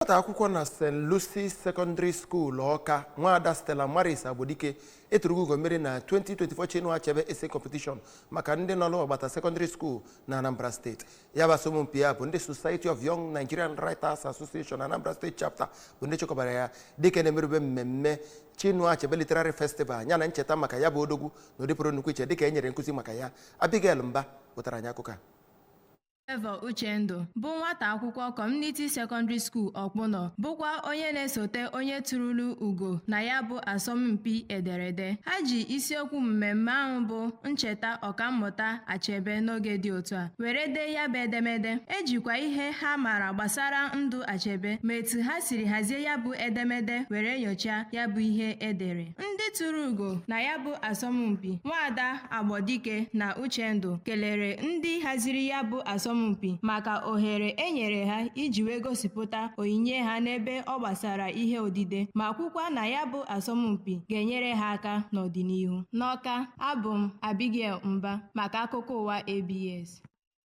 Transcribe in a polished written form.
Nwata akwụkwọ na St. Lucy Secondary School, Ọka, Nwaada Stella Maris Agbodike, eturugo ugo mmeri na 2024 Chinua Achebe Essay Competition maka ndị nọ n'ọgbata secondary school na Anambra Steeti. Ya bụ asọmpi ya bụ ndị Society of Young Nigerian Writers Association, Anambra State Chapter, bụ ndị chịkọbara ya, dịka na-emerube mmemme Chinua Achebe Literary Festival ya na ncheta maka ya bụ odogwu na ụdị pụrụ nnukwu iche, dịka e nyere nkụzi maka ya. Abigail Mba pụtara anyị akụkọ a. Favour Uchendu bụ nwata akwụkwọ Community Secondary School, Ọkpụnọ, bụkwa onye na-esote onye tụrụlu ugo na ya bụ asọmpi ederede. Ha ji isiokwu mmemme ahụ bụ ncheta Ọkammụta Achebe n'oge dị otu a were dee ya bụ edemede. Ejikwa ihe ha maara gbasara ndụ Achebe ma etu ha siri hazie ya bụ edemede were nyochaa ya bụ ihe edere. Ndị tụrụ ugo na ya bụ asọmpi, Nwaada Agbodike na Uchendu, kelere ndị haziri ya bụ asọmpi maka ohere e nyere ha iji wee gosipụta onyinye ha n'ebe ọ gbasara ihe odide, ma kwukwa na ya bụ asọmpi ga-enyere ha aka n'ọdịnihu. N'Ọka, abụ m Abigail Mba maka akụkọ ụwa ABS.